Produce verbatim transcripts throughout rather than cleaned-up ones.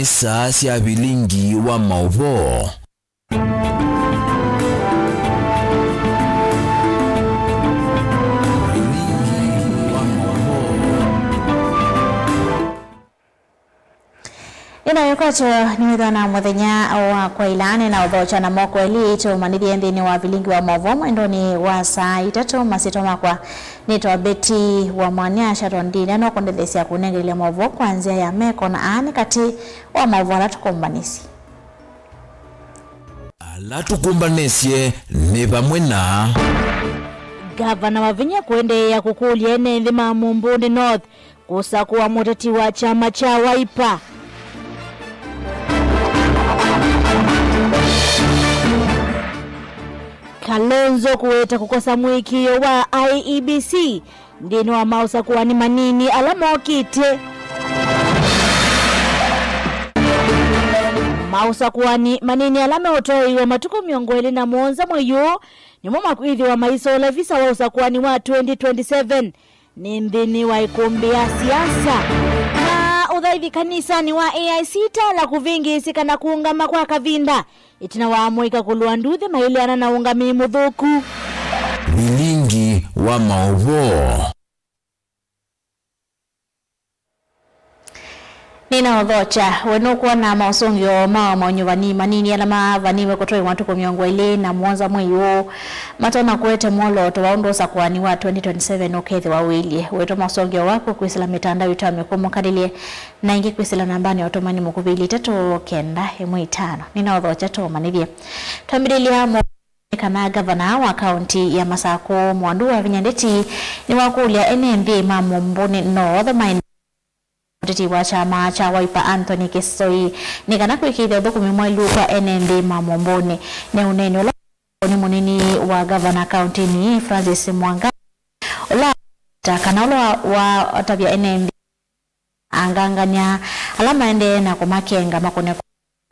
Saa sya vilingi wa maũvoo. Nĩna wĩkwatyo nĩwĩthwa na mũthenya wa kwaĩla, nĩna ũthokya na moko elĩ tũmanĩthye nthĩnĩ wa vilingi wa maũvoo mwendonĩ wa saa itatũ. Masyĩtwa makwa nĩtawa Betty wa Mwanya Sharon Ndine, no kũndetheesya kũnengelya maũvoo kwa nzĩa ya meko na aa nĩ katĩ wa maũvoo ala tũkũmbanĩsye. Ala tũkũmbanĩsye nĩ vamwe na. Ngavana Wavinya kũendeea kũkũlya ene nthĩ ma Mumbuni North kũsakũa mũteti wa kyama kya Wiper. Kalonzo kũweta kũkosa mũĩkĩĩo wa I E B C nthĩnĩ wa maũsakũani manini ala mokĩte. Maũsakũani manini ala meũtoeew'a matukũ mĩongo ĩlĩ na mũonza mwei ũũ nĩmo makwĩthĩwa maisola visa wa ũsakũani wa twenty twenty-seven nĩ nthĩnĩ wa ĩkũmbĩ ya siasa. Na ũthaithi kanisanĩ wa A I C Tala kũvĩngĩĩsĩka na kũũngama kwa kavinda ĩtina wa amũika kũlũa nduthĩ maileana na ũngamĩi mũthũku. Vilingi wa maũvoo. Nĩna ũthokya, we nũkwona maũsũngĩo ma maũnyuvani manini ala mavaniwe kũtwaĩwa matukũ mĩongo ĩlĩ na mũonza mwei ũũ matonya kũete mwolooto wa ũndũ ũsakũani wa twenty twenty-seven ũkethĩwa ũilyĩ? Wĩtwa maũsũngĩo waku kwĩsĩla mĩtandao itũ ya mĩkũmũkalĩlye na ĩngĩ kwĩsĩla nambanĩ ya ũtũmani mũkuvĩ ilĩ itatũ kenda ĩmwe itano. Nĩna ũthokya tũũmanĩthye. Twambĩlĩlya mo- Nĩ kana ngavana wa kaũnti ya Masakũ, Mwandu Wavinya Ndeti, nĩwakũlya ene nthĩ ma Mumbuni North maende mũteti wa kyama kya Wiper Anthony Kisoi nĩ kana kwĩkĩĩthya ũthũkũmi mwaĩlu kwa ene nthĩ ma Mumbuni. Nĩ ũneeni ũla nĩ mũnini wa ngavana kaũntinĩ Francis Mwangangi, ũla ta kana ũla wa, watavya ene nthĩ angangany'a ala maendee na kũmakenga makũne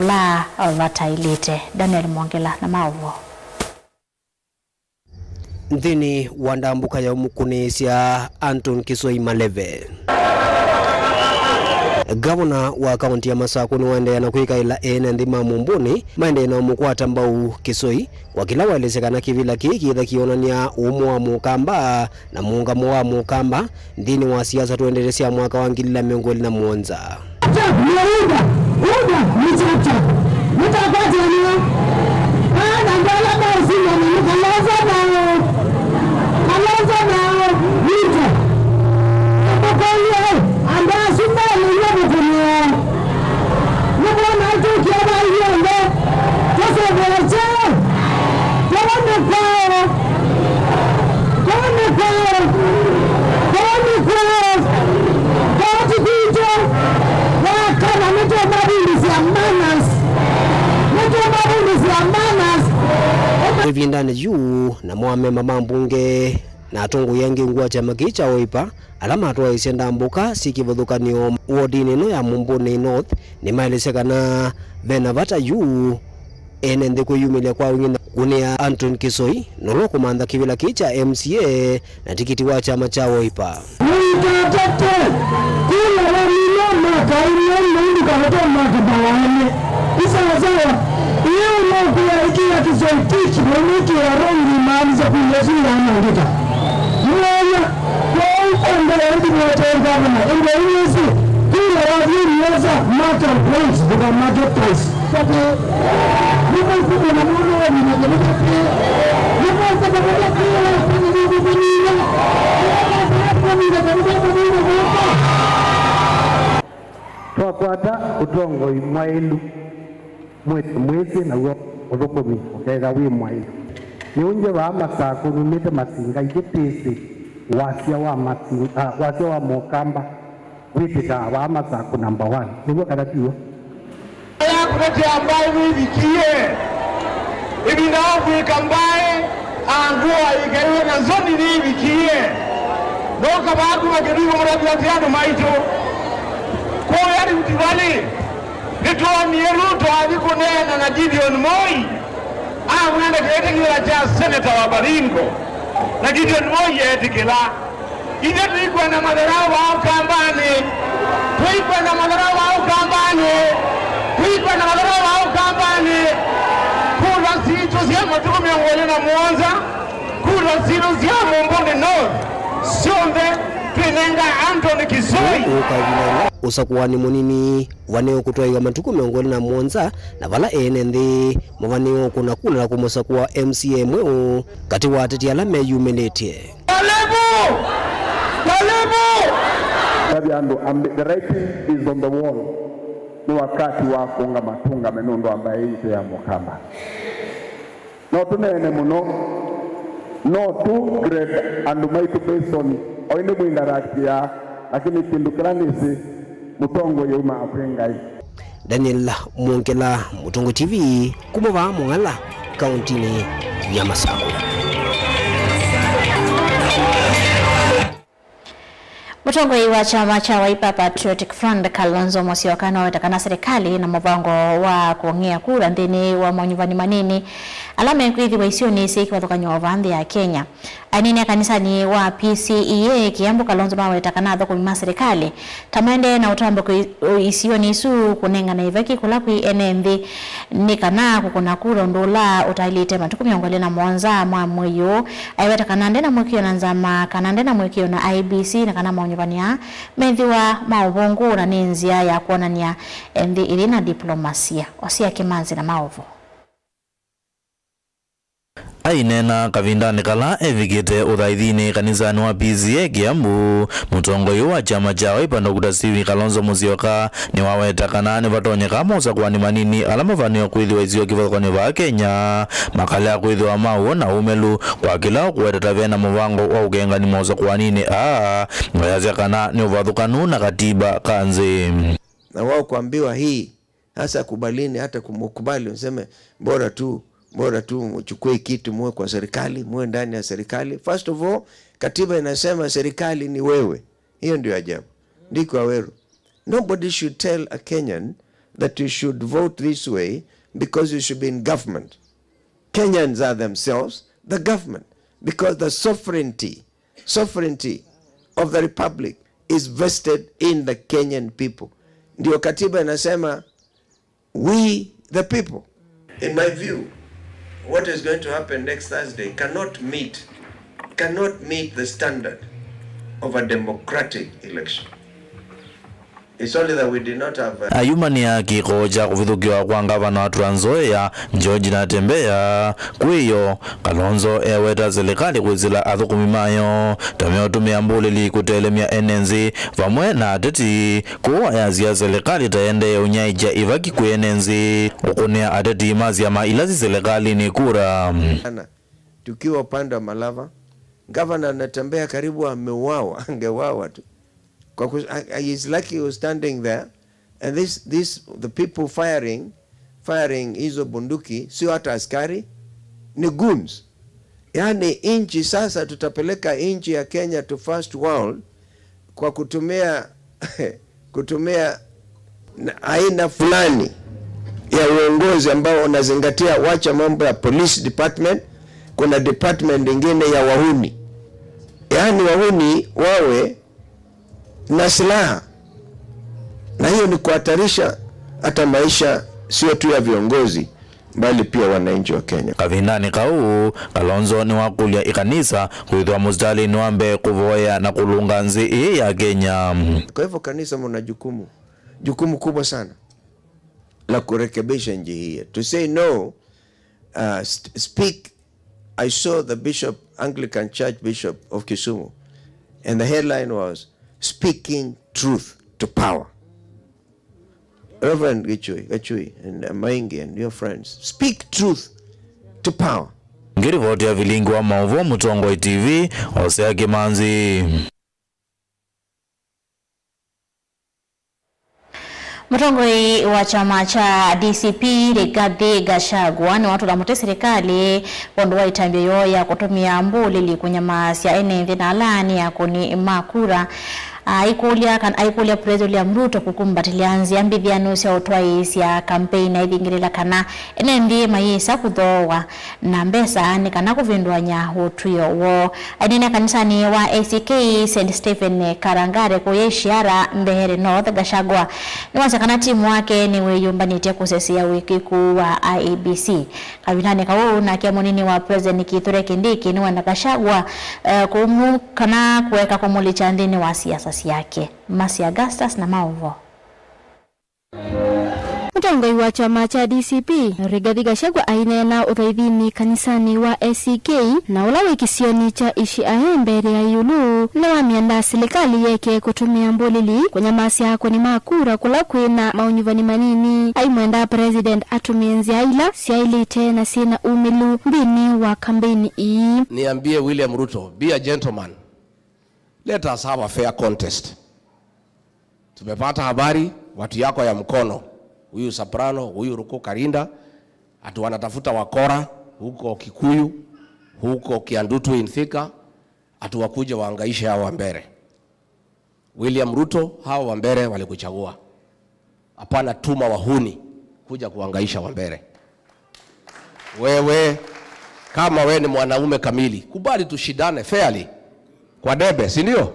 kũla vataĩlĩte. Daniel Mwongela na maũvoo. Nthĩnĩ wa ndambũka ya ũmũkũnĩĩsya Anton Kisoi Maleve, ngavana wa kaũnti ya Masakũ nĩwaendeea na kwĩkaĩla ene nthĩ ma Mumbuni maendee na ũmũkwata mbau Kisoi kwa kĩla waelesya kana kĩvĩla kĩĩ kĩĩtha kĩonany'a ũmwe wa Mũkamba na mũũngamo wa Mũkamba nthĩnĩ wa siasa tũendete sya mwaka wa ngili ilĩ na mĩongo ĩlĩ na mũonza. Chap chap, nĩ Uda, Uda, nĩ chap chap. Nĩtakwatania. Aa, na andũ ala meũsindana nĩ Kalonzo nao. Kalonzo nao, Ruto. Ndũkũlye, andũ asu melĩ nĩ mũkũnĩo. Nĩmwona ĩtũkie vai yonthe. Tũsũvĩe kyaũ? Kũu nĩ kwaũ? Kũu nĩ kwaũ? Kũu nĩ kwaũ? Kũu ti kwitũ. Wa kana nĩtũmavundisya manners. Nĩtũmavundisya manners. Ĩvindanĩ yu, namo amemba ma mbunge na atongoi angĩ ungu wa kyama kĩĩ kya Wiper ala matwaĩĩsye ndambũka syĩ kĩvathũkany'o wodinĩ ĩno ya Mumbuni North nĩmaelesya kana ve na vata yu ene nthĩ kwĩyumĩlya kwa wingĩ na kũnĩa Anton Kisoi, na ũla ũkũmantha kĩvĩla kĩĩ kya M C A na tikiti wa kyama kya Wiper. Mũikatate kula wa mino maka ĩmwe na ndũkavate maka mawaene. Isawasawa, ĩĩ ũnokwĩa ĩkĩa Kisoi tiki na ũmwĩkĩĩa rongi maanisa kũi Yesu yanangĩka. Mwanya, kwoou ũndũ ũndĩ mweteengavana, ĩndĩ ũinyĩsĩ, kula wa vyũ nĩwesa matter of points, ndũkamarket price. Twakwata ũtongoi mwaĩlu, mwĩsĩ mwĩsĩ naw'o ũthũkũmi ũkethĩwa wĩ mwaĩlu. Nĩũngye vaa Masakũ numĩte Masinga ithyĩ twĩsĩ wasya wa Masinga, ah, wasya wa Mũkamba. Wĩtĩkaa vaa Masakũ number one, nĩw'o kana tiw'o? Ya kũtetea mbaĩ nĩivikie. Ĩvinda ya kwĩka mbaĩ, angũa ĩkaiwe na nzoni nĩivikie. Ndoka vaa kuma Kĩtui kũmũtavya atĩ andũ maitũ. Kũya Rift Valley, nĩtwonie Ruto athi kũneena na Gideon Moi. Amwĩa ndaketĩkĩla kya seneta wa Baringo, na Gideon Moi eetĩkĩla. Ithyĩ tũikwenda matharau ma Ũkambanĩ. Tũikwenda matharau ma Ũkambanĩ. Kwĩkwa na matharaũ ma Ũkambanĩ, kura sitũ sya matukũ mĩongo ĩlĩ na mũonza, kura sitũ sya Mumbuni North, syonthe twĩnenga Anthony Kisoi. Ũũ ũkavinanga ũsakũani mũnini, ũvanĩwe kũtwaĩwa matukũ mĩongo ĩlĩ na mũonza, na vala ene nthĩ mavanĩwe ũkũna kula na kũmũsakũa M C A mweũ katĩ wa ateti ala meyumĩlĩtye. Karibu! Karibu! Kathi andũ ambi, the writing is on the wall. Ni wakati wa kũngama tũngame nũndũ wa mbaĩ itũ ya Mũkamba. No tũneene mũno, no tu grade andũ maitũ based on o ĩndĩ mũinteractia, lakini kĩndũ kĩla nĩsĩ, mũtongoi yaumaa kwĩ Ngai. Daniel Mwongela, Mũtongoi T V, kuma vaa Mũng'ala, kauntinĩ ya Masakũ. Mũtongoi wa kyama kya Wiper Patriotic Front, Kalonzo Musyoka, nĩwaweta kana serikali na mũvango wa kũng'ĩa kura nthĩnĩ wa manyuvani manini ala mekwĩthĩwa isionĩ syĩ kĩvathũkany'o va nthĩ ya Kenya. Aineenea kanisanĩ wa P C E A Kiambu, Kalonzo nĩwaweta kana athũkũmi ma serikali ta maendee na ũtambũko i-, isionĩ isu kũnengane ivaki kũla kwĩ ene nthĩ nĩ kana kũkũna kura ũndũ ũla ũtaĩlĩte matukũ mĩongo ĩlĩ na mũonza mwa mwei ũũ. Aiweta kana nde na mũĩkĩĩo na nzama, kana nde na mũĩkĩĩo na I E B C, na kana manyuvani aa methĩwa ma ũvũngũ na nĩ nzĩa ya kwonany'a nthĩ ĩyĩ na diplomasia. Osia Kĩmanzi na maũvoo. Aineena kavindanĩ kala evikĩte ũthaithinĩ kanisanĩ wa P C E A Kiambu, mũtongoi wa kyama kya Wiper Doctor Stephen Kalonzo Musyoka nĩwaweta kana nĩvatonyeka mosakũani manini ala mavanĩwe kwĩthĩwa isio kĩvathũkany'o vaa Kenya makalea kwĩthĩwa ma ũw'o na ũmelu kwa kĩla ũkũweta ta vena mũvango wa ũkengani mosakũaninĩ aa, na ayasya kana nĩ ũvathũkanu na katiba ka nthĩ. Na wao kuambiwa hii, sasa kubalini, hata kumkubali, mseme, "Bora tu, bora tu mchukue kitu, muwe kwa serikali, muwe ndani ya serikali." First of all, katiba inasema serikali ni wewe. Hiyo ndio ajabu. Ndiko Aweru. Nobody should tell a Kenyan that you should vote this way because you should be in government. Kenyans are themselves the government, because the sovereignty, sovereignty of the republic is vested in the Kenyan people. Ndio katiba inasema, "We the people." In my view, what is going to happen next Thursday cannot meet, cannot meet the standard of a democratic election. It's only that we did not have, uh, Ayumanĩa kĩko kya kũvithũkĩwa kwa ngavana wa Trans Nzoia, George Natembeya. Kwĩyo, Kalonzo eweta silikalĩ kwĩsĩla athũkũmi mayo ta meũtũmĩa mbũlĩli kũtelemya ene nthĩ vamwe na ateti. Kũu ayasya silikalĩ ta ĩendee ũnyaĩĩkya ivaki kwĩ ene nthĩ, ũkũnĩa ateti ma syama ila syĩ silikalĩnĩ kura. Tukiwa upande wa Malava, gavana anatembea karibu ameuawa, angeuawa tu. Kwa kus-, I, I, he's lucky he was standing there. And this, this, the people firing, firing hizo bunduki, sio hata askari, ni goons. Yaani, nchi sasa, tutapeleka nchi ya Kenya to first world kwa kutumia, kutumia na aina fulani ya uongozi ambao unazingatia, wacha mambo ya police department, kuna department ingine ya wahuni. Yaani wahuni wawe na silaha. Na hiyo ni kuhatarisha hata maisha sio tu ya viongozi, bali pia wananchi wa Kenya. Kavindanĩ kau, Kalonzo nĩwakũlya ĩkanisa kwĩthwa mũsitalĩnĩ wa mbee kũvoya na kũlũnga nthĩ ĩĩ ya Kenya. Kwa hivyo kanisa mna jukumu, jukumu kubwa sana la kurekebisha nchi hii. To say no, uh, st-, speak, I saw the bishop, Anglican Church Bishop of Kisumu, and the headline was, "Speaking Truth to Power." Reverend Gichui, Gichui and, uh, Maingi and your friends, speak truth to power. Ngĩrivoti ya vilingi wa maũvoo Mũtongoi T V, Osea Kĩmanzi. Mũtongoi wa kyama kya D C P, Rigathi Gachagua, nĩwatũla mũtĩ silikalĩ kwondũ wa ĩtambya yoo ya kũtũmĩa mbũlĩli kũnyamaasya ene nthĩ na ala nĩ akũni ma kura. Aikũlya kana, aikũlya President William Ruto kũkumbatĩlya nzĩa mbĩthĩanu sya ũtwaĩĩsya kampeini, aithingĩlĩla kana ene nthĩ mayĩsa kũthooa na mbesa nĩ kana kũvĩndũany'a ũtw'ĩo woo. Aineena kanisanĩ wa A C K Saint Stephen Karangare kũya Ishiara, Mbeere North, Gachagua nĩwasya kana timu wake nĩwĩyũmbanĩtye kũsesea ũĩkĩĩku wa I E B C. Kavindanĩ kau nake mũnini wa President Kithure Kindiki nĩwenda Gachagua, eh, kũmu-, kana kũeka kũmũlikya nthĩnĩ wa siasa syake. Mercy Augustus na maũvoo. Mũtongoi wa kyama kya D C P, Rigathi Gachagua aineena ũthaithinĩ kanisanĩ wa A C K, na ũla wĩ kĩsionĩ kya Ishiara Mbeere ya ĩũlũ, nĩwamĩenda silikalĩ yeke kũtũmĩa mbũlĩli kũnyamasya akũni ma kura kũla kwĩ na maũnyuvani manini. Aimwenda President atũmĩe nzĩa ila syaĩlĩte na syĩ na umĩlu nthĩnĩ wa kambeini ii. Niambie William Ruto, be a gentleman. Let us have a fair contest. Tumepata habari, watu yako ya Mkono, huyu Soprano, huyu Ruku Karinda, ati wanatafuta wakora huko Kikuyu, huko Kiandutu in Thika, ati wakuje waangaishe hawa wa Mbeere. William Ruto, hawa wa Mbeere walikuchagua. Hapana tuma wahuni kuja kuangaisha wa Mbeere. Wewe, kama wewe ni mwanaume kamili, kubali tushindane fairly kwa debe, si ndio?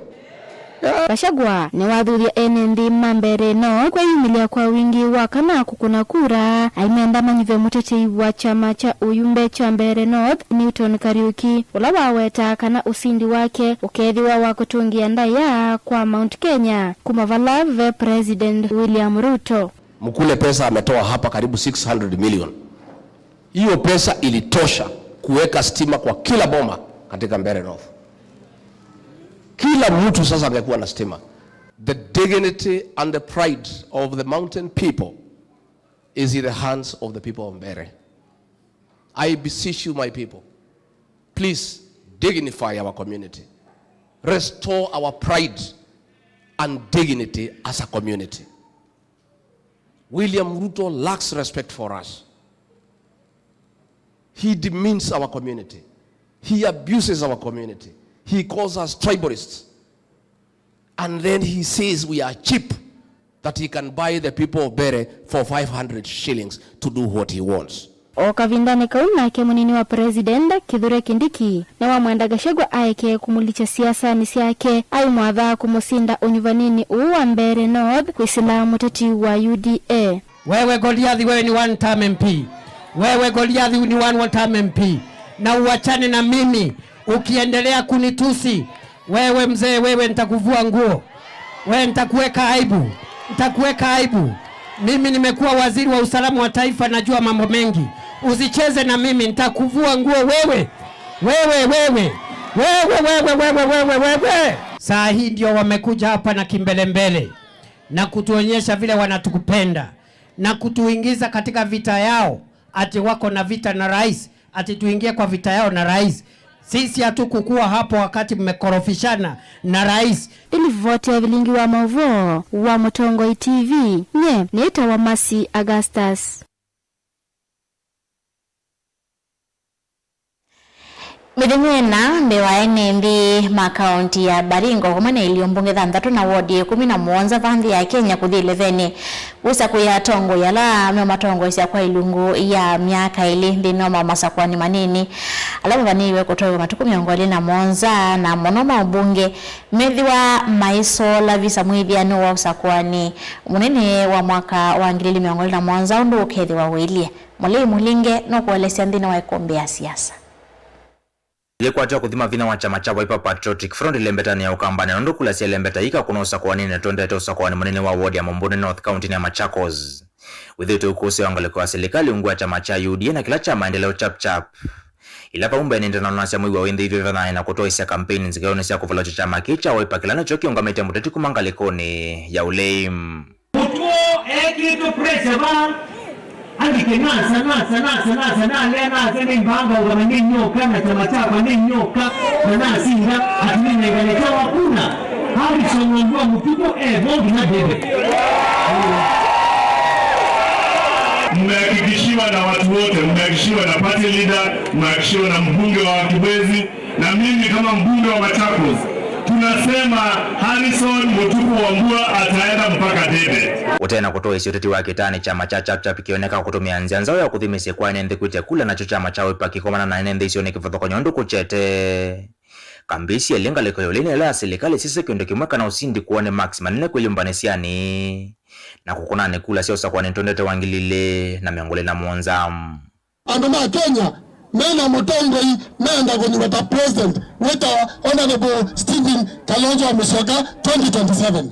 Yeah. Gachagua nĩwathuthya ene nthĩ ma Mbeere North kwĩyumĩlya kwa wingĩ wa kana kũkũna kura, aimenda manyuve mũtetei wa kyama kya ũyumbe kya Mbeere North, Newton Kariuki, ũla waweta kana ũsindi wake ũkethĩwa wa kũtũngĩa ndaĩa kwa Mount Kenya, kuma vala ve President William Ruto. Mkule pesa ametoa hapa karibu six hundred million. Hiyo pesa ilitosha kuweka stima kwa kila boma katika Mbeere North. Kila mtu sasa angekuwa na stima. The dignity and the pride of the mountain people is in the hands of the people of Mbeere. I beseech you, my people, please dignify our community. Restore our pride and dignity as a community. William Ruto lacks respect for us. He demeans our community. He abuses our community. He calls us tribalists. And then he says we are cheap, that he can buy the people of Mbeere for five hundred shillings to do what he wants. O kavindanĩ kau nake mũnini wa President, Kithure Kindiki, nĩwamwenda Gachagua aeke kũmũlikya siasanĩ syake, aimwatha kũmũsinda ũnyuvanĩnĩ ũũ wa Mbeere North kwĩsĩla mũteti wa U D A. Wewe Goliathi, wewe ni one term M P. Wewe Goliathi ni one, one term M P. Na uachane na mimi. Ukiendelea kunitusi, wewe mzee, wewe nitakuvua nguo. Wewe nitakuweka aibu. Nitakuweka aibu. Mimi nimekuwa waziri wa usalama wa taifa, najua mambo mengi. Usicheze na mimi, nitakuvua nguo wewe. Wewe, wewe. Wewe, wewe, wewe, wewe, wewe. Saa hii ndio wamekuja hapa na kimbelembele na kutuonyesha vile wanatukupenda na kutuingiza katika vita yao, ati wako na vita na rais, ati tuingie kwa vita yao na rais. Sisi hatukukuwa hapo wakati mmekorofishana na rais. Ĩlivoti ya vilingi wa maũvoo wa Mũtongoi T V, nye nĩtawa Mercy Augustus. Mĩthenya ĩna mbee wa ene nthĩ ma kaunti ya Baringo, vamwe na ilio mbunge thanthatũ na wodi ĩkũmi na mũonza va nthĩ ya Kenya kũthi ĩlevenĩ wĩsa kũya atongoi ala meũmatongoesya kwa ilungu ya myaka ĩlĩ nthĩnĩ wa mamasakũani manini ala mavanĩiwe kũtwaĩwa matukũ mĩongo ĩlĩ na mũonza, na mũno ma ũmbunge methĩwa maisoola visa mwĩthĩanĩ wa ũsakũani mũnene wa mwaka wa ngili ilĩ mĩongo ĩlĩ na mũonza ũndũ ũkethĩwa ũilyĩ. Mũlei Mũlinge nũkũelesya nthĩnĩ wa ĩkũmbĩ ya siasa. Yĩkwatya kũthima vinya wa kyama kya Wiper Patriotic Front ĩlembetanĩ ya Ũkambanĩ, nũndũ kula sya ĩlembeta ii ikakũna ũsakũanĩnĩ na twendete ũsakũanĩ mũnene wa ward ya Mũmbũnĩ North kauntinĩ ya Machakos. Wĩthĩĩtwe ũkũsĩ wa ngalĩko ya silikalĩ ungu wa kyama kya U D A na kĩla kya maendeleo Chap Chap. Ila vau mbee nĩndanonasya mwei wa wĩnthĩĩvye vethanae na kũtwaĩsya kampeini nzĩgaĩonĩ sya kũvalũkya kyama kĩĩ kya Wiper kĩla nĩkyo kĩũngamĩte mũteti kuma ngalĩkonĩ ya ũlei. Mũtuo ekĩtwe pressure vaa, andike nasa, nasa, nasa, nasa, nalea nasa, nĩmbanga ũgama, nĩnyoka na kyama kyakwa, nĩnyoka na nasinda, ati nĩnengane kyawa kura. Harrison Wambua Mũtuku e vo nginya ndĩve. Mmehakikishiwa na watu wote, mmehakikishiwa na party leader, mmehakikishiwa na mbunge wa Kibwezi, na mimi kama mbunge wa Machakos, Tunasema Harrison Mutuku Wambua ataenda mpaka debe. Ũtena kũtũĩsya ũteti wa kĩtaanĩ, kyama kya Chap Chap kĩoneka kũtũmĩa nzĩa nzaũ ya kũthi mĩsyĩ kwa ene nthĩ kwĩtya kula, nakyo kyama kya Wiper kĩkomana na ene nthĩ isionĩ kĩvathũkany'o ũndũ kũkyete. Kambi isu syelĩ ngalĩko ya ũlei nĩ ĩla ya silikalĩ syĩsĩ kĩndũ kĩmwe kana ũsindi kũonĩ marks manene kwĩyũmbanĩsyanĩ na kũkũnanĩ kula sya ũsakũanĩ tũendete wa ngili ilĩ na mĩongo ĩlĩ na mũonza. Andũ ma Kenya mena mũtongoi meenda kũnyuwa ta president wĩtawa Honorable Stephen Kalonzo Musyoka twenty twenty-seven.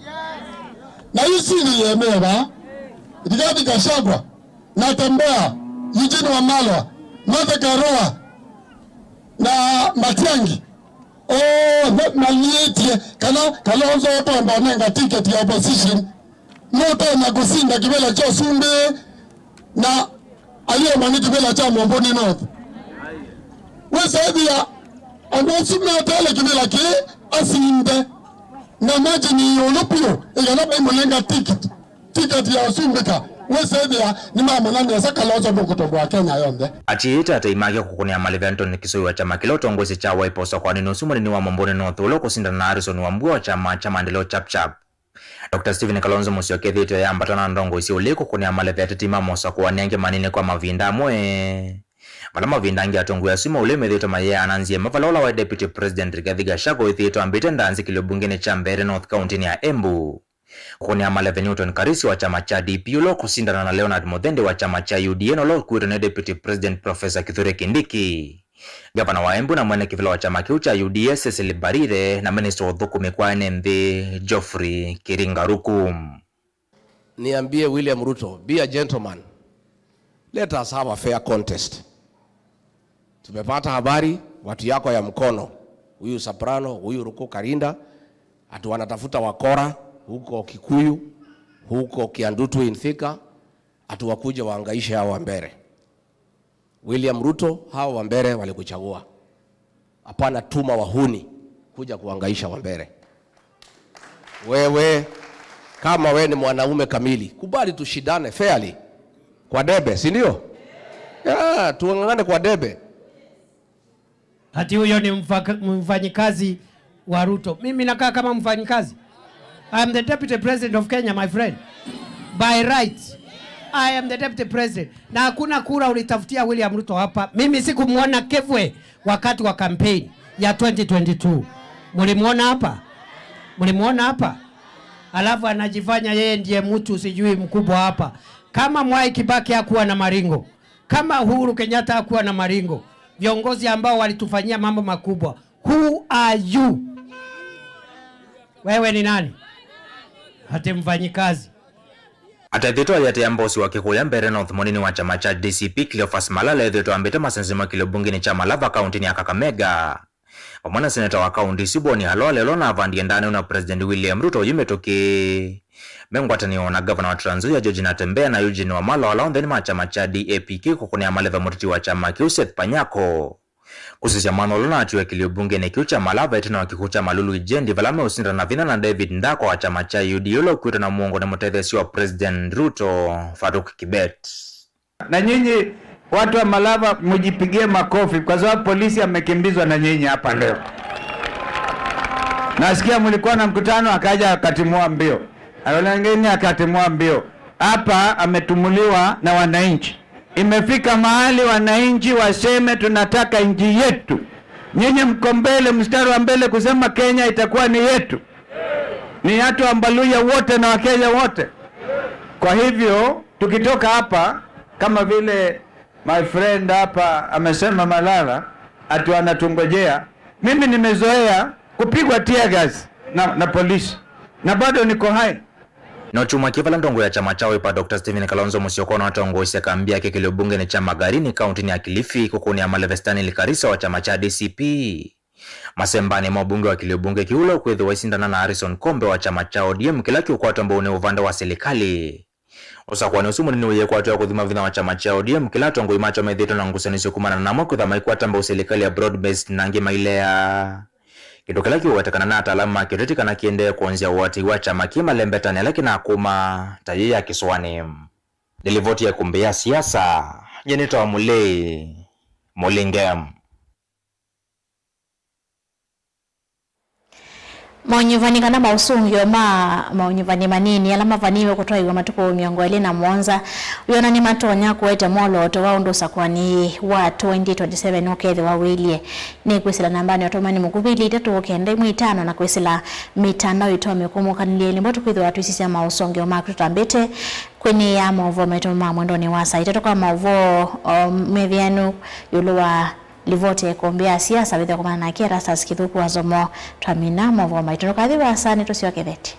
Na yu sini yemeva Rigathi Gachagua, Natembeya, Eugene Wamalwa, Martha Karua, na Matiang'i, onthe maliĩtye kana Kalonzo ũtoenda ũnenga ticket ya opposition nũtonya kũsinda kĩvĩla kya ũsumbĩ na alioma nĩ kĩvĩla kya Mumbuni North. Wĩsethĩa andũ asu meteele kĩvĩla kĩĩ asinde na margin ĩũlũ vyũ ĩkana maimũnenga ticket. Tiketi ya ũsumbĩka, wĩsethĩa nĩmamanya nesa Kalonzo nũkũtomboa Kenya yonthe. Atiĩte atei make kũkũnĩa malĩve Anthony Kisoi wa kyama kĩla ũtongoesye kya Wiper ũsakũanĩnĩ ũsu mũnini wa Mumbuni North ũla ũkũsindana na Harrison Wambua wa kyama kya Maendeleo Chap Chap. Doctor Stephen Kalonzo Musyoka ethĩĩtwe ayambata na ndongoi sya ũlei kũkũnĩa malĩve ateti ma mosakũanĩ angĩ manini kwa mavinda amwe, vala mavinda angĩ atongoi asu ma ũlei methĩĩtwe mayĩana nzĩa ĩmwe, vala ũla waĩ Deputy President Rigathi Gachagua wĩthĩĩtwe ambĩte ndanzikĩlyo mbungenĩ kya Mbeere North kaũntĩnĩ ya Embu. Kũkũnĩa malĩve Newton Karisi wa kyama kya D P ũla ũkũsindana na Leonard Muthendi wa kyama kya U D A na ũla ũkuĩtwe nĩ Deputy President Professor Kithure Kindiki. Ngavana wa Embu na mwene kĩvĩla wa kyama kĩu kya U D A Cecily Mbarire na minista wa ũthũkũmi kwa ene nthĩ Geoffrey Kiringa Ruku. Niambie William Ruto, be a gentleman. Let us have a fair contest. Tumepata habari, watu yako ya Mkono, huyu Soprano, huyu Ruku Karinda, ati wanatafuta wakora huko Kikuyu, huko Kiandutu in Thika, ati wakuje wahangaishe hao wa Mbeere. William Ruto, hao wa Mbeere walikuchagua. Hapana tuma wahuni kuja kuhangaisha wa Mbeere. Wewe, kama we ni mwanaume kamili, kubali tushindane fairly kwa debe, si ndio? Yeah, tuang'ang'ane kwa debe. Ati huyo ni mfaka-, mfanyikazi wa Ruto. Mimi nakaa kama mfanyikazi? I am the deputy president of Kenya, my friend. By right. I am the deputy president. Na hakuna kura ulitafutia William Ruto hapa. Mimi sikumwona Kevwe wakati wa campaign ya twenty twenty-two. Mlimwona hapa? Mlimwona hapa? Alafu anajifanya yeye ndiye mtu sijui mkubwa hapa. Kama Mwai Kibaki hakuwa na maringo, kama Uhuru Kenyatta hakuwa na maringo, viongozi ambao walitufanyia mambo makubwa, who are you? Wewe ni nani? Ati mfanyikazi. Atethĩtwe ayatĩa mbosi wa kĩkũya Mbeere North mũnini wa kyama kya D C P Cleophas Malala ethĩtwe ambĩte masenze makĩlyo mbungenĩ kya Malava kaũntĩnĩ ya Kakamega. Vamwe na seneta wa kaũntĩ isu Boni Khalwale ũla ũnavandie ndaanĩu na President William Ruto yu mĩtũkĩ. Me ngwatanĩo na ngavana wa Trans Nzoia George Natembeya na Eugene Wamalwa ala onthe nĩ ma kyama kya D A P K kũkũnĩa malĩve mũteti wa kyama kĩu Seth Panyako. Kũsisya mwanya ũla ũnatiwe kĩlyo mbungenĩ kĩu kya Malava ĩtina wa kĩkw'ũ kya Malulu Ijendi vala meũsindana vinya na David Ndakwa wa kyama kya U D A ũla ũkuĩtwe na mũongo nĩ mũtetheesya wa President Ruto Farouk Kibet. Na nyinyi watu wa Malava mjipigie makofi kwa sababu polisi amekimbizwa na nyinyi hapa leo. Nasikia mlikuwa na mkutano, akaja akatimua mbio. Wengine akatimua mbio. Hapa ametumuliwa na wananchi. Imefika mahali wananchi waseme, "Tunataka nchi yetu." Nyinyi mko mbele, mstari wa mbele kusema Kenya itakuwa ni yetu. Ni watu wa Mbaluya wote na Wakenya wote. Kwa hivyo, tukitoka hapa, kama vile my friend hapa amesema, Malala, ati wanatungojea, mimi nimezoea kupigwa tear gas na, na polisi. Na bado niko hai. No kyumwa kĩ vala ndongo ya kyama kya Wiper Doctor Stephen Kalonzo Musyoka ũnatongoesya kambi yake kĩlyo mbungenĩ kya Magarini kaũntĩnĩ ya Kilifi kũkũnĩa malĩve Stanley Karisa wa kyama kya D C P. Masembanĩ ma ũbunge wa kĩlyo mbunge kĩu ũla ũkwĩthĩwa aisindana na Harrison Kombe wa kyama kya O D M kĩla kĩũkwatwa mbau nĩ ũvande wa silikalĩ. Ũsakũanĩ ũsu mũnini ũyĩkwatwa kũthima vinya wa kyama kya O D M kĩla atongoi makyo methĩĩtwe na ngusanĩsyo kumana namo kwĩthwa maikwata mbau silikalĩ ya broad based na angĩ mailea. Kĩndũ kĩla kĩũwetekana na ataalamu ma kĩũteti kana kĩendee kwonzya ũatĩi wa kyama kĩ malembetani ala kĩnakũma ta yĩ ya kĩsũanĩ. Nĩ livoti ya ĩkũmbĩ ya siasa, nyie nĩtawa Mũlei Mũlinge. Maũnyuvani kana maũsũngĩo ma maũnyuvani manini ala mavaniwe kũtwaĩw'a matukũ mĩongo ĩlĩ na mũonza wĩona nĩmatonya kũete mwolooto wa ũndũ ũsakũani wa twenty twenty-seven ũkethĩwa wĩilye. Nĩ kwĩsĩla nambanĩ ya ũtũmani mũkuvĩ ilĩ itatũ kenda ĩmwe itano na kwĩsĩla mĩtandao ĩtonya kũmũkanĩlya ĩlimbo tũkwĩthĩwa twĩsisya maũsũngĩo maku tũtambĩte kwĩnĩĩa maũvoo maitũ ma mwendonĩ wa saa itatũ kwa maũvoo, um, methĩanu ĩũlũ wa livoti ya ĩkũmbĩ ya siasa wĩthĩa kũmana nake Erastus Kĩthũku wa Nzomo. Twamina maũvoo maitũ ndũkathi vaasa, nĩtũsyoke veti.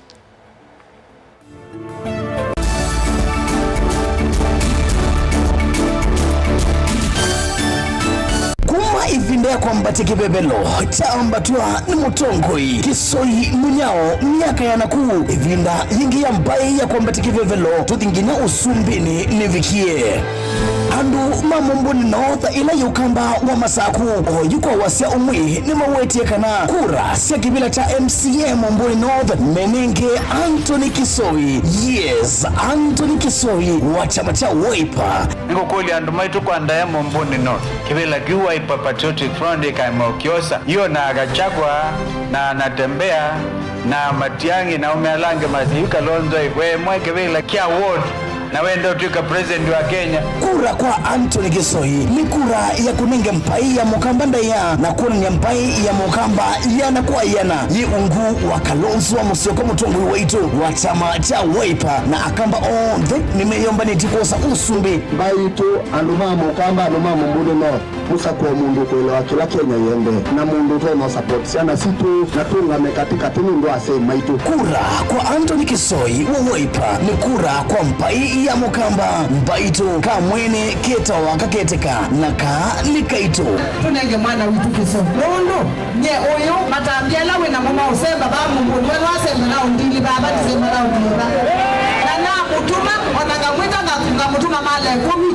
Kuma ĩvinda ya kwambatya kĩvevelo kyaambatw'a nĩ mũtongoi Kĩsoi Mũnyao myaka ya nakũu, ĩvinda yĩngĩ ya mbaĩ ya kwambatya kĩvevelo tũthi nginya ũsumbĩnĩ nĩvikie. Andũ ma Mũmbũnĩ North, ĩla yĩ ũkamba wa Masaku, oyu kwa wasya ũmwe nĩmawetie kana kura sya kĩvĩla kya M C A Mũmbũnĩ North menenge Anthony Kĩsoi. Yes, Anthony Kĩsoi wa kyama kya Wiper. Nĩngũkũlya andũ maitũ kwa ndaĩa Mũmbũnĩ North, kĩvĩla kĩu Wiper Patriotic Front ĩkaema ũkyosa, io na Gachagua na Natembeya na Matiang'i na aũme ala angĩ masya yu Kalonzo ĩ, we mwe kĩvĩla kya ward na wenda ũtw'ĩka president wa Kenya. Kura kwa Anthony Kĩsoi nĩ kura ya kũnenge mbaĩ ya Mũkamba ndaĩa na kwonany'a mbaĩ ya Mũkamba ĩana kwa ĩana yĩ ungu wa Kalonzo Musyoka, mũtongoi waitũ wa kyama kya Wiper, na Akamba onthe nĩmeyũmbanĩtye kwosa ũsumbĩ. Mbaitũ, andũ ma Mũkamba, andũ ma Mũmbũnĩ North, mũsakũe mũndũ ũkũelewa kĩla Kenya yĩendee, na mũndũ ũtonya support syana sitũ, na tũũngame katĩkatĩ nũndũ wa asyai maitũ. Kura kwa Anthony Kĩsoi wa Wiper nĩ kura kwa mbaĩ ya Mũkamba. Mbaitũ, kamwene ketawa kaketeka, na kaa nĩ kaitũ. Tũnenge mwana witũ Kĩsoi. Nũndũ nye ũyũ, matambya ala wĩ namo ma ũsemba va Mũmbũnĩ, we nwasemba na ũndili vava, ndisemba na ũndili va. Na namũtuma, ona ngamwĩta nga-, ngamũtuma mala ĩkũmi,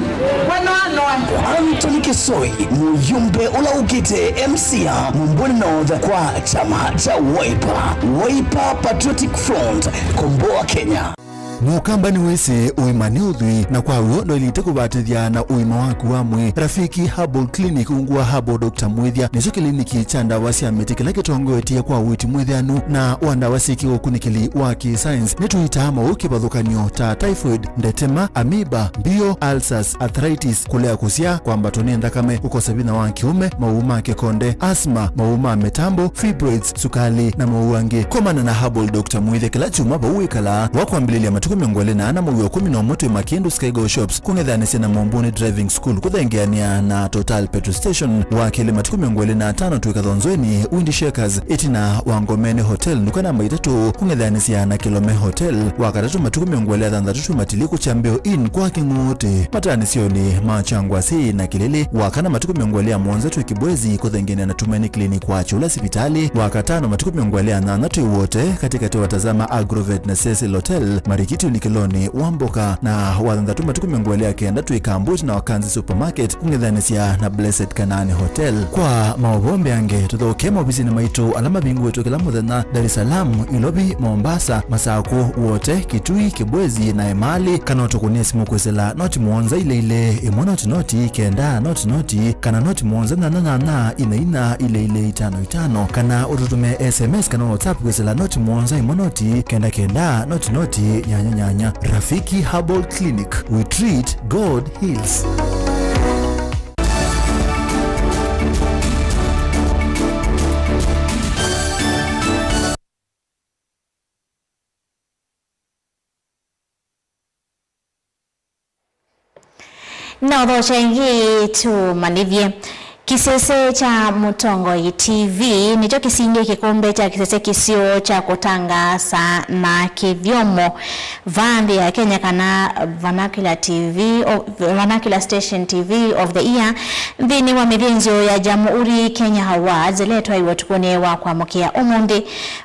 we noanoe. Anthony Kĩsoi, mũyũmbe ũla ũkĩte M C A Mũmbũnĩ North kwa kyama kya Wiper. Wiper Patriotic Front, komboa Kenya. Mũkamba nĩwĩsĩ ũima nĩ ũthwii, na kwa w'o ndwaĩlĩte kũvatĩthya na ũima waku wa mwĩĩ. Rafiki Herbal Clinic ungu wa Herbal Doctor Mwĩthya nĩkyo kĩliniki kya ndawa sya mĩtĩ kĩla kĩtongoetye kwa ũiiti mwĩthĩanu na wa ndawa syĩ kĩũkunĩkĩli wa kĩ-science. Nĩtũitaa maũũ kĩvathũkany'o ta typhoid, ndetema, amoeba, mbio, ulcers, arthritis, kũlea kũsyaa, kwambatwa nĩ nthakame, kũkosa vinya wa kĩũme, maũũ ma kĩkonde, asthma, maũũ ma mĩtambo, fibroids, sukalĩ, na maũũ angĩ. Komana na Herbal Doctor Mwĩthya kĩla kyumwa vau wĩkalaa, wa kwambĩlĩlya matukũ mĩongo ĩlĩ na ana mũuo kũmi na ũmwe twĩ Makindu Skygo Shops, kũng'ethanĩsya na Mũmbũnĩ Driving School, kũthengeanĩa na Total Petrol Station, wa kelĩ matukũ mĩongo ĩlĩ na atano twĩ Kathonzweni Windy Shakers, ĩtina wa Ngomeni Hotel, nduka namba itatũ, kũng'ethanĩsya na Kilome Hotel, wa katatũ matukũ mĩongo ĩlĩ na thanthatũ twĩ Matiliku Kyambĩo Inn kwa Kĩng'ũũtĩ, mataanĩsyonĩ ma Kyangwasĩ na Kĩlĩlĩ, wa kana matukũ mĩongo ĩlĩ na mũonza twĩ Kibwezi, kũthengeanĩa na Tumaini Clinic wa Kyũla sivitalĩ, wa katano matukũ mĩongo ĩlĩ na nyanya twĩ Wote, katĩkatĩ wa Tazama Agrovet na Cecil Hotel, Marikiti ũlikĩlonĩ wa Mboka, na wa thanthatũ matukũ mĩongo ĩlĩ na kenda twĩ Kambut na Wakanzi Supermarket, kũng'ethanĩsya na Blessed Kanaani Hotel. Kwa maũvoo mbeange, tũthokee maovisinĩ maitũ ala mavingũĩtwe kĩla mũthenya, Dar es Salaam, Ilovi, Mombasa, Masakũ, Wote, Kitui, Kibwezi, na Emali, kana ũtũkũnĩe simũ kwĩsĩla noti mũonza ilĩ ilĩ, ĩmwe noti noti, kenda noti noti, kana noti mũonza nyanya nyanya, ina ina, ilĩ ilĩ, itano itano, kana ũtũtũme S M S kana WhatsApp kwĩsĩla noti mũonza ĩmwe noti, kenda kenda, noti noti, nyanya nyanya. Rafiki Herbal Clinic, we treat, God heals. Na ũthokya ĩngĩ tũmanyĩthye. Kĩsese kya Mũtongoi T V nĩkyo kĩsindie kĩkombe kya kĩsese kĩseo kya kũtangaasa na kĩthyomo vaa nthĩ ya Kenya, kana Vernacular T V, o-, Vernacular Station T V of the Year, nthĩnĩ wa mĩthĩnzĩo ya Jamhuri Kenya Awards, ĩla ĩtwaĩwe ũtukũnĩ wa kwamũkĩa ũmũnthĩ.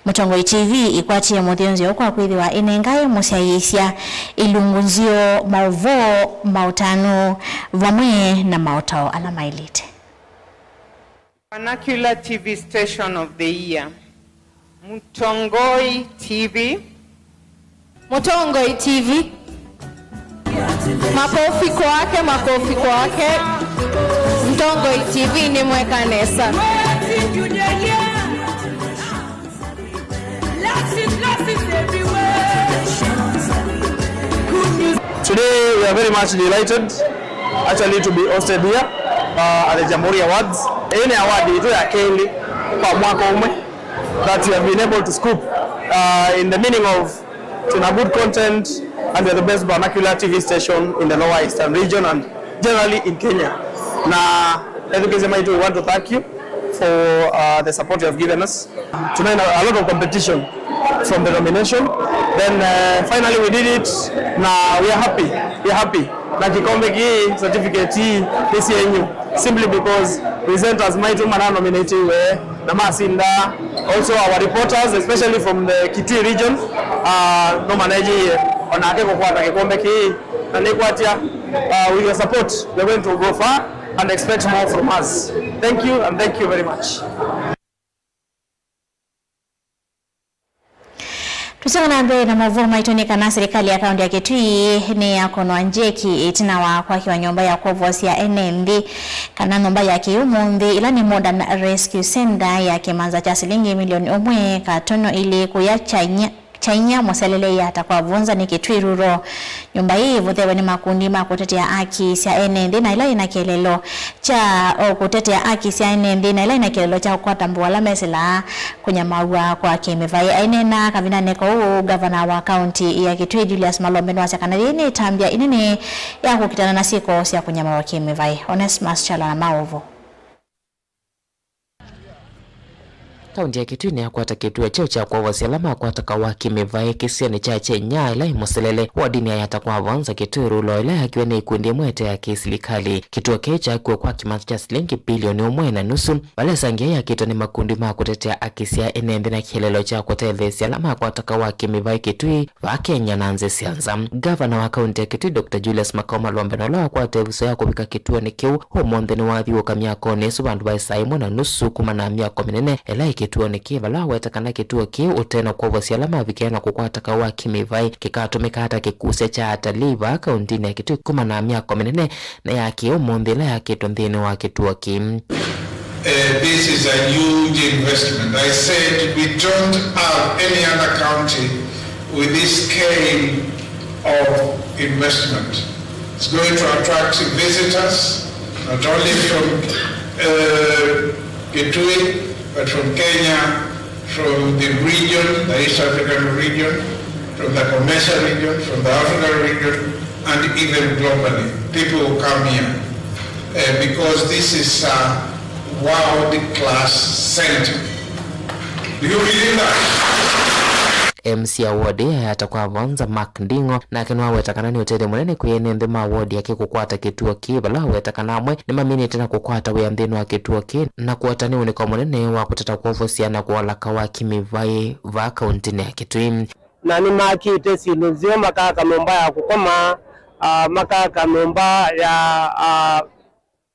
Mũtongoi T V ĩkwatie mũthĩnzĩo kwa kwĩthĩwa ĩnengae mũsyaĩĩsya ilungu nzeo, maũvoo, maũtanu, vamwe na maũtao ala maĩlĩte. Vernacular T V Station of the Year. Mũtongoi T V. Mũtongoi T V. Makofi kwake, makofi kwake. Mũtongoi T V nĩ mweka nesa. Today we are very much delighted actually to be hosted here uh, at the Jamhuri Awards. Hii ni award yetu ya kelĩ kwa mwaka umwe that we have been able to scoop uh, in the meaning of tuna good content and we are the best vernacular T V station in the Lower Eastern region and generally in Kenya. Na Ethukĩĩsya maitũ, we want to thank you for uh, the support you have given us. Tuna a lot of competition from the nomination. Then uh, finally we did it. Na we are happy. We are happy. Na kĩkombe kĩĩ, certificate ii nĩ syenyu. Simply because presenters maitũ mana nominatiwe na masinda. Also our reporters, especially from the Kitui region, uh, no manejie onake kũkwata kĩkombe kĩĩ. Na nĩkwatya uh, with your support, we are going to go far and expect more from us. Thank you and thank you very much. Tũsonga na mbee na maũvoo maitũ nĩ kana silikalĩ ya kaũntĩ ya Kitui nĩyakonwa njeki ĩtina wa kwakĩwa nyũmba ya kwovosya ene nthĩ kana nyũmba ya kĩũmũnthĩ, ĩla nĩ Modern Rescue Center ya kĩmanza kya silingi milioni ũmwe katono ilĩ kũya China. Chainya mũselele ya Takwa Vonza nĩ Kitui Rural. Nyũmba ii ĩvũthewe nĩ makundi ma kũtetea aki sya ene nthĩ na ĩla yĩna kĩeleelo kya o kũtetea aki sya ene nthĩ na ĩla yĩna kĩeleelo kya kũkwata mbũũ ala mesĩlaa kũnyamaw'a kwa kĩmĩvaĩ. Aineena kavindanĩ kau, ngavana wa kaũntĩ ya Kitui Julius Malombe nĩwasya kana yĩĩ nĩ ĩtambya ĩnene ya kũkitana na syĩko sya kũnyamaw'a kĩmĩvaĩ. Onesmus Kyalo na maũvoo. Kaũntĩ ya Kitui nĩyakwata kĩtuo kyayo kya kwovosya ala makwata kaũ wa kĩmĩvaĩ kĩsionĩ kya Chenya ĩla ĩ mũselele wodinĩ ya Takwa Vonza Kitui Rural ĩla yakiwe nĩ ikundi ĩmwe ĩte ya kĩsilikalĩ. Kĩtuo kĩĩ kyakiwe kwa kĩmanza kya silingi bilioni ũmwe na nusu, vala ĩsangĩa yakĩtwe nĩ makundi ma kũtetea aki sya ene nthĩ na kĩeleelo kya kũtetheesya ala makwata kaũ wa kĩmĩvaĩ Kitui, vaa Kenya na nthĩ sya nza. Ngavana wa kaũntĩ ya Kitui, Doctor Julius Makau Malombe, na ũla wakwata ĩvuso ya kũvika kĩtuonĩ kĩu ũmũnthĩ, nĩwathiũũka myakonĩ ĩsu vandũ va ĩsaa ĩmwe na nusu kuma na myako mĩnene ĩla ĩ kĩtuonĩ kĩĩ, vala waweta kana kĩtuo kĩĩ ũte na kwovosya ala mavikĩa na kũkwata kaũ wa kĩmĩvaĩ kĩkatũmĩkaa ta kĩkusya kya atalii vaa kaũntĩnĩ ya Kitui kuma na myako mĩnene na ya kĩ ũmũnthĩ ĩla yakĩtwe nthĩnĩ wa kĩtuo kĩĩ. Uh, this is a huge investment. I said we don't have any other county with this scale of investment. It's going to attract visitors, not only from uh, Kitui, but from Kenya, from the region, the East African region, from the Commercial region, from the African region, and even globally. People will come here uh, because this is a world-class center. Do you believe that? M C a ward ĩya ya Takwa Vonza, Mark Nding'o, nake nĩwaweta kana nĩ ũtethyo mũnene kwĩ ene nthĩ ma ward yake kũkwata kĩtuo kĩĩ, vala waweta kana amwe nĩmaminĩte na kũkwata wĩa nthĩnĩ wa kĩtuo kĩĩ na kũota nĩ ũnĩko mũnene wa kũtata kwovosya na kũola kaũ wa kĩmĩvaĩ vaa kaũntĩnĩ ya Kitui. Na nĩmakĩte syĩndũ nzeo, makaka nyũmba ya kũkoma, ah, makaka nyũmba ya, ah,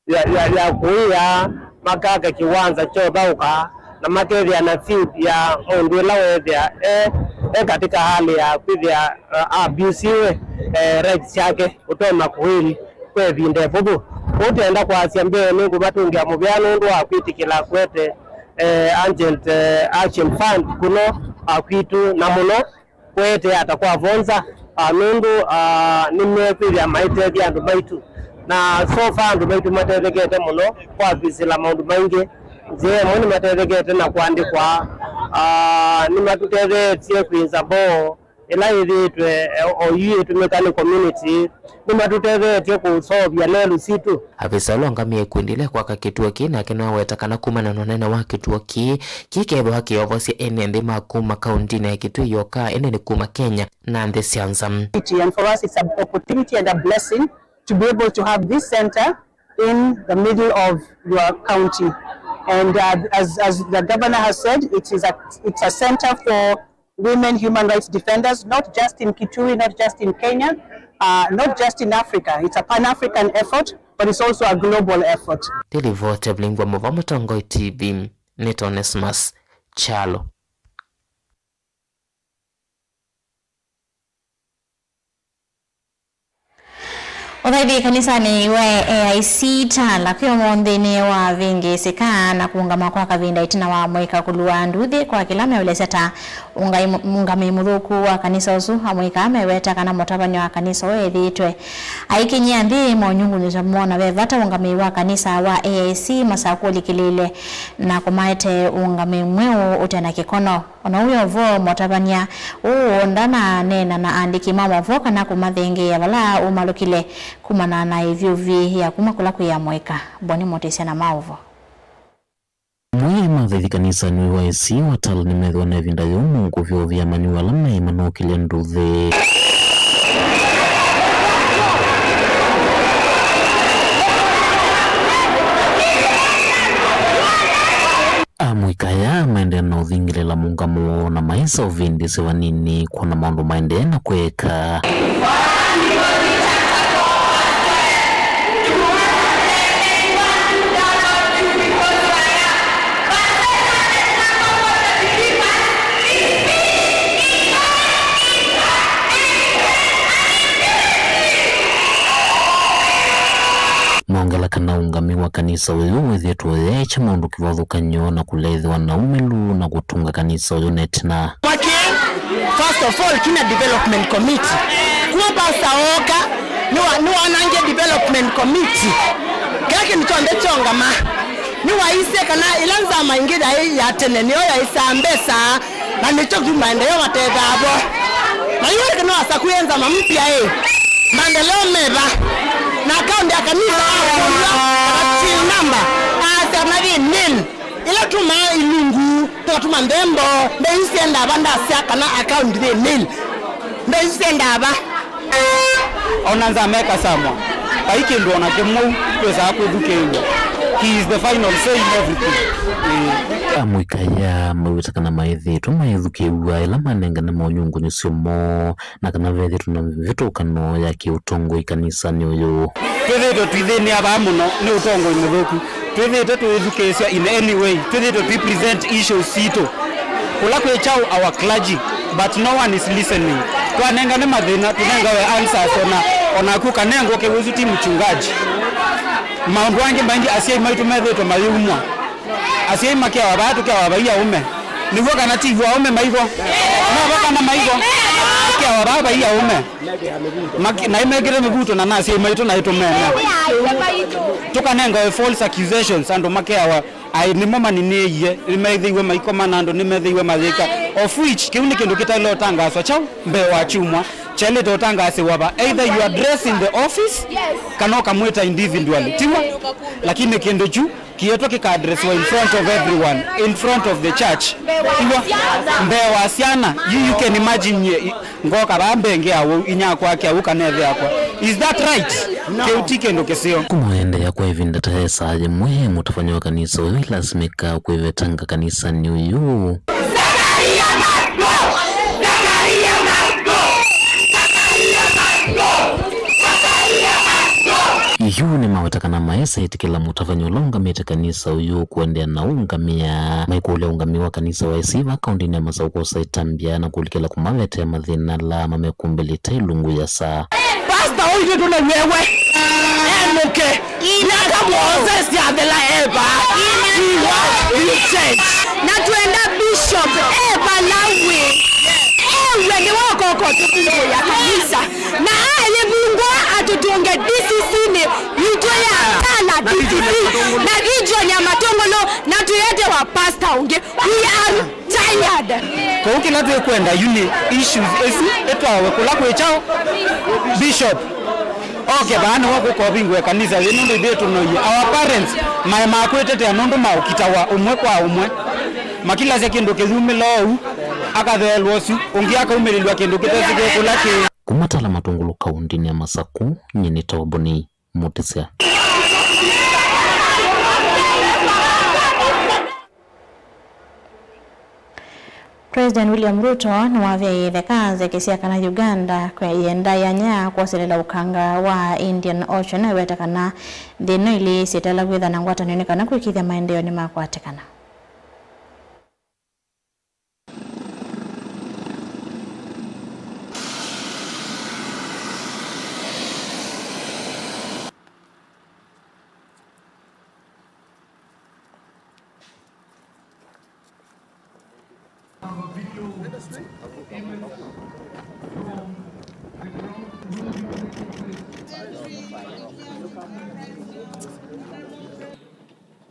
ya, ya, ya kũĩa, makaka kĩwanza kya ũthaũka, na makethĩa na field ya mũndũ ĩla weethĩa e, e katika hali ya kwĩthĩa, ah, abusiwe, eh, rights syake, ũtonya kũĩli kwa ĩvinda ĩvũthũ. Ũtenda kwasya mbee nĩngũvatũngĩa mũvea nũndũ wa kwĩtĩkĩla kũete, eh, urgent, eh, action fund kũno, ah, kwitũ, na mũno kũete ata kwa vonza, ah, nũndũ, ah, nĩmekwĩthĩa maitethya andũ maitũ. Na so far andũ maitũ matethekete mũno kwa kwĩsĩla maũndũ maingĩ. Nzĩa ĩmwe nĩmatethekete na kũandĩkwa, ah, nĩmatũtetheetye kwĩnza mboo ĩla yĩthĩĩtwe, eh, oyu ĩtũmĩka nĩ community, nĩmatũtetheetye kũseũvya lelũ sitũ. Avisa ũla ũngamĩe ikundi ila kwaka kĩtuo kĩĩ nake nĩwaweta kana kumana na ũnene wa kĩtuo kĩĩ, kĩkethĩwa kĩyovosya ene nthĩ ma kuma kauntinĩ ya Kitui yoka, ĩndĩ nĩ kuma Kenya na nthĩ sya nza. And for us, it's an opportunity and a blessing to be able to have this center in the middle of your county. And, uh, as, as the governor has said, it is a, it's a center for women human rights defenders, not just in Kitui, not just in Kenya, uh, not just in Africa. It's a Pan-African effort, but it's also a global effort. Nĩ livoti ya Vilingwa Mũva, Mũtongoi T V, nĩ Onesmus Kyalo. Ũthaithi kanisanĩ wa A I C Tala kwĩ ũmũnthĩ nĩ wavĩngĩĩsĩka na kũũngama kwa kavinda ĩtina wa mũika kũlua nduthi kwa kĩla meũlesya ta ũngai mu-, mũũngamĩi mũthũku wa kanisa ũsu. Amũika meweta kana mũtavany'a wa kanisa ũũ ethĩĩtwe aikinyĩa nthĩ monyungunyĩsyo mona ve vata ũũngamĩi wa kanisa wa A I C Masakũ ũlikĩlĩĩle na kũmaete ũũngamĩi mweũ ũte na kĩkono. O na ũu wĩ o vo, mũtavany'a ũũ ndananeena na aandĩki ma maũvoo kana kũmathengeea vala umalũkile kumana na ĩvyũvi ya kuma kũla kwĩ amũika. Boni mũtĩsya na maũvoo. Amwe ma athaithi kanisanĩ wa A I C wa Tala nĩmethĩwa na ĩvinda yũmũ kũvyoovya amanyĩw'a ala maĩ manokĩlya nduthi. Amũika aya maendee na ũthingĩlĩla mũũngamo woo na maisa ũvĩndĩsĩ vanini kwona maũndũ maendee na kwĩka. Maongela kana ũũngami wa kanisa ũyũ wĩthĩĩtwe ũyeekya maũndũ kĩvathũkany'o na kũlethĩwa na ũmĩlu na kũtũnga kanisa ũyũ na ĩtina. Mwaki, first of all, kina development committee. Kuma pastor ooka, nĩwa-, nĩwanangie development committee. Kĩla kĩndũ kyonthe kyongama. Nĩwaisye kana ĩla nzama ĩngĩ yaĩ ya tene nĩyo yaĩsaa mbesa, na nĩkyo kyu maendeleo matethaa vo. Na yu ĩkĩ no asakuie nzama mpya ĩ, maendeleo meva? Na akaunti ya kanisa akũlw'a, na till number, aasya na yĩ nil. Ĩla tumaa ilungu, tũkatuma nthembo, mbei syendaa va, ndasya kana akaunti yĩ nil. Mbei syendaa va? Ona nza mekasamwa, vai kĩndũ ona kĩmwe twĩsaa kwĩthukĩĩw'a. He is the final say in everything. Ĩĩ. Amũika aya mawĩta kana maĩthĩĩtwe maĩthukĩĩw'a ĩla manengane monyungunyĩsyo moo na kana vethĩĩtwe na mĩvĩtũkano ya kĩũtongoi kanisanĩ ũyũ. Twĩthĩĩtwe twĩthĩnĩa vaa mũno nĩ ũtongoi mũthũku. Twĩthĩĩtwe tũithukĩĩsya in any way. Twĩthĩĩtwe tũi present issues sitũ. Kũla kwĩ kyaũ our clergy, but no one is listening. Twanengane mathĩna, tũnengawe answers, ona, onaku ũkanengwa ũkew'a ũsu ti mchungaji. Maũndũ angĩ maingĩ asyai maitũ methĩĩtwe mayĩumwa. Asyai makeawa vaa, tũkeawa vai aũme. Nĩw'o kana ti vo aũme maivo? No vo kana maivo? Tũkeawa vaa vai aũme. Maki-, naĩ mekĩte mĩvuto na na asyai maitũ naĩ tũmene. Tũkanengawe false accusations, andũ makeawa aĩ nĩmo maninĩie, nĩmethĩiwe maikoma na andũ, nĩmethĩiwe mayĩka. Of which, kĩu nĩ kĩndũ kĩtaĩle ũtangaaswa kyaũ mbee wa kyumwa. Kyaĩlĩte ũtangaasĩwa va? Either you address in the office, kana ũkamwĩta individually. Tiw'o? Lakini kĩndũ kyu kĩetwe kĩka addresswa in front of everyone, in front of the church. Tiw'o? Mbee wa syana. You, you can imagine, ye-, i-, ngoka vaa mbee ngĩa ũu, inyakwa akĩa ũu kana ĩthe akwa. Is that right? No. Kĩu ti kĩndũ kĩseo. Kũmaendeea kwa ĩvinda ta ĩsaa yĩmwe, mũtavany'a wa kanisa ũyũ ĩlasimĩka kwĩvetanga kanisanĩ ũyũ. Yu nĩmaweta kana maesa ĩtĩkĩla mũtavany'a ũla ũngamĩte kanisa ũyũ kũendeea na ũngamĩa. Maikũlya ũngamĩi wa kanisa wa A I C va kaũndĩnĩ ya Masaũ kwosa ĩtambya na kũlikĩla kũmavetea mathĩna ala mamekumbĩlĩte ilungu ya saa. Pastor ũyũ tũna wewe. Emuke. Myaka mũonza syathela eva. Iwa, you change. Na twenda Bishop e vala wĩ. Ewe nĩ wokoko tũvungũya kanisa. Na ayĩvungũa atũtũnge D C C-nĩ yitũ ya Tala D C C. Na region ya Matũngũlũ na tũyete wa pastor ũngĩ. We are tired. Kwoou kĩla twĩkwenda yu nĩ issues ĩsu ĩtwawe kũla kwĩ kyaũ? Bishop. Oke vaa nĩwe kũkovingũe kanisa yĩ nũndũ ithyĩ tũnoie. Our parents maemaa kwĩtetea nũndũ maũkitawa ũmwe kwa ũmwe. Makilasya kĩndũ kĩyumĩla oou, akatheelwa ũsu, ũngĩ akaumĩlĩlw'a kĩndũ kĩtesĩkĩe kũla kĩĩ. Kuma Tala Matũngũlũ kaũndĩnĩ ya Masakũ, nyie nĩ Toboni Mũtĩsya. President William Ruto nĩwavyaĩĩthe kanzeki sya kana Uganda kwĩ yenda yanya ya kwoselela ũkanga wa Indian Ocean, aiweta kana nthĩ ino ilĩ syĩtaĩla kwĩtha na ngwatanĩo nĩ kana kũĩkĩĩthya maendeeo nĩmakwatĩkana.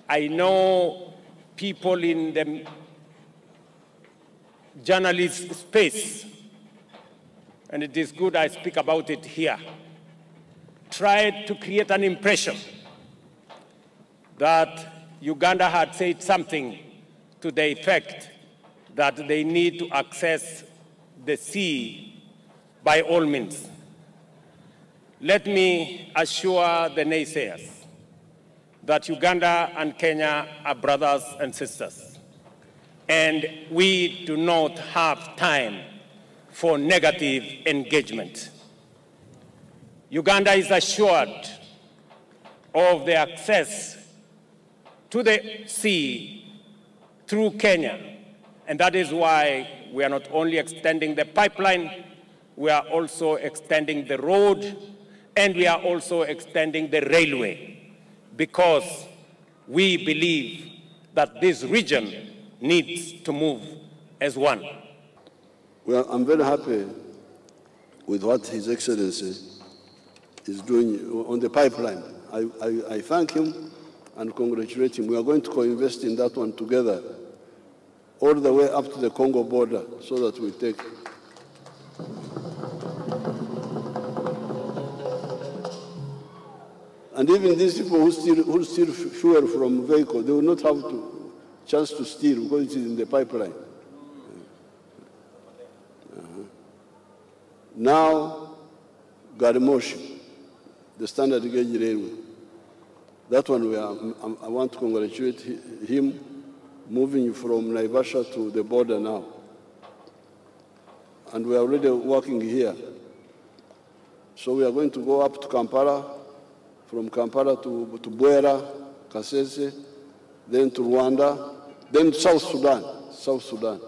I know people in the journalist space, and it is good I speak about it here, tried to create an impression that Uganda had said something to the effect that they need to access the sea by all means. Let me assure the naysayers that Uganda and Kenya are brothers and sisters, and we do not have time for negative engagement. Uganda is assured of the access to the sea through Kenya, and that is why we are not only extending the pipeline, we are also extending the road, and we are also extending the railway, because we believe that this region needs to move as one. Well, I'm very happy with what His Excellency is doing on the pipeline. I, I, I thank him and congratulate him. We are going to co-invest in that one together, all the way up to the Congo border, so that we take. And even these people who steal, who steal fuel from vehicle, they will not have to, chance to steal because it is in the pipeline. Uh-huh. Now, Garimoshi, the standard gauge railway. That one we are, I'm- I want to congratulate hi- him moving from Naivasha to the border now. And we are already working here. So we are going to go up to Kampala, from Kampala to, to Bwera, Kasese, then to Rwanda, then South Sudan, South Sudan.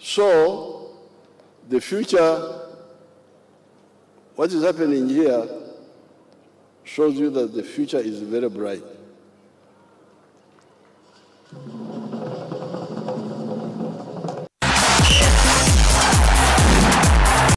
So, the future, what is happening here shows you that the future is very bright.